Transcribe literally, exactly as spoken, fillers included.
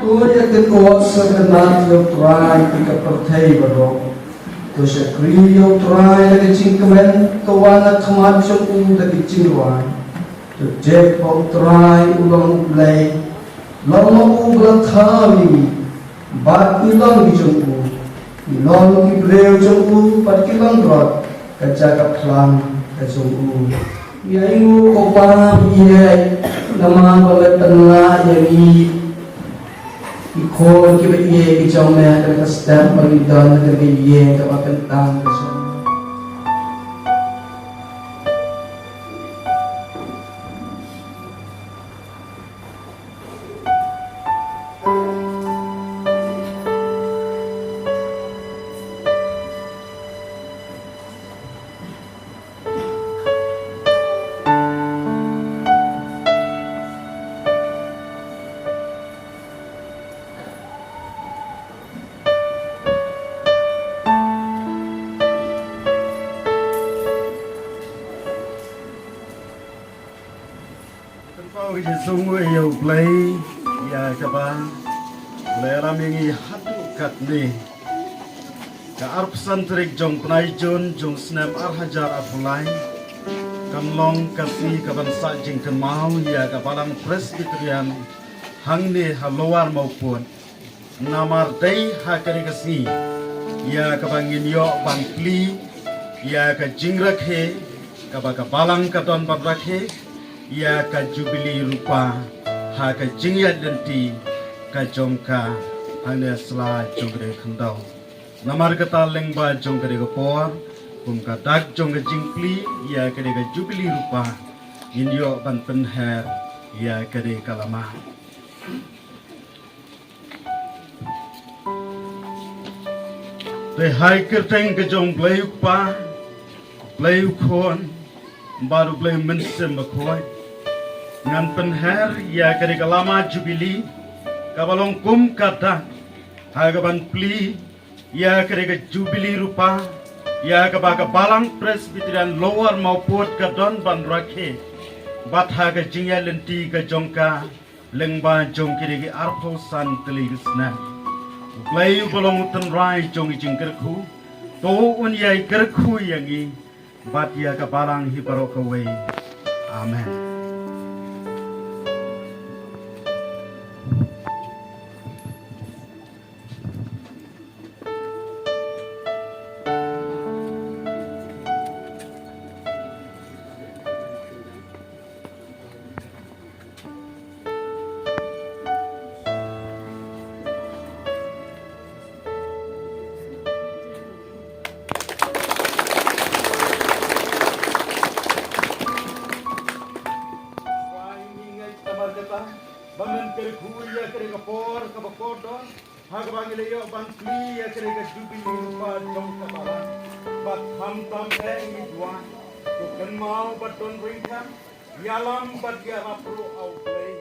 To ïa ka kawok sha ka nat ïa U Trai ïa ka pyrthei baroh. To shakri ïa U Trai da ka jingkmen, to wan ha khmat jong u da ka jingrwai. To tip ba U Trai u long U Blei, long ma u ba la thaw ïa ngi, bad ngi long ki jong u. Ngi long ki briew jong u, bad ki long rot ka jaka phlang ka jong u. Ngi ainguh ko Pa ba ïeit, namar ba me pynlah ïa ngi, ki khun kiba ïeit ki jong me, ha kane ka step ba ngi don ha kane ka ïing kaba kyntang ka jong me. Pynpaw ka jingsngewnguh ïa U Blei ïa kaba u la ïalam ïa ngi haduh katne. Ka arphew san tarik jong u bnai Jun jong u snem ar hajar arphew lai kan long ka sngi kaban sah jingkynmaw ïa ka Balang Presbyterian hangne ha Lower Mawpud. Namar dei ha kane ka sngi ïa kaba ngin ïoh ban plie ïa ka jingrakhe kaba ka Balang ka don ban rakhe ïa ka Jubili Rupa ha ka jingïaid lynti ka jong ka hangne sla jong kane ka khyndew. Namar kata lyngba jong kane ka por, kum ka dak jong ka jingplie ïa kane ka Jubili Rupa, ngin ïoh ban pynher ïa kane ka lama. Te ha ka kyrteng ka jong U Blei U Kpa, U Blei U Khun bad U Blei U Mynsiem Bakhuid, ngan pynher ïa kane ka lama Jubili kaba long kum ka dak ha kaban plie ïa kane ka Jubili Rupa ïa kaba ka Balang Presbyterian Lower Mawpud ka don ban rakhe, bad ha ka jingïaid lynti ka jong ka lyngba jong kine ki arphew san tylli ki snem. U Blei uba long u tynrai jong ki jingkyrkhu, to un ïai kyrkhu ïa ngi bad ïa ka Balang hi baroh kawei. Amen. Ba men kyrkhu ïa kane ka por kaba kordor ha kaba ngi la ïoh ban plie ïa kane ka Jubili Rupa jong ka Balang. Bad khamtam eh ngi duwai, to kynmaw bad don ryngkat ïalam bad ïarap ruh, A U Blei.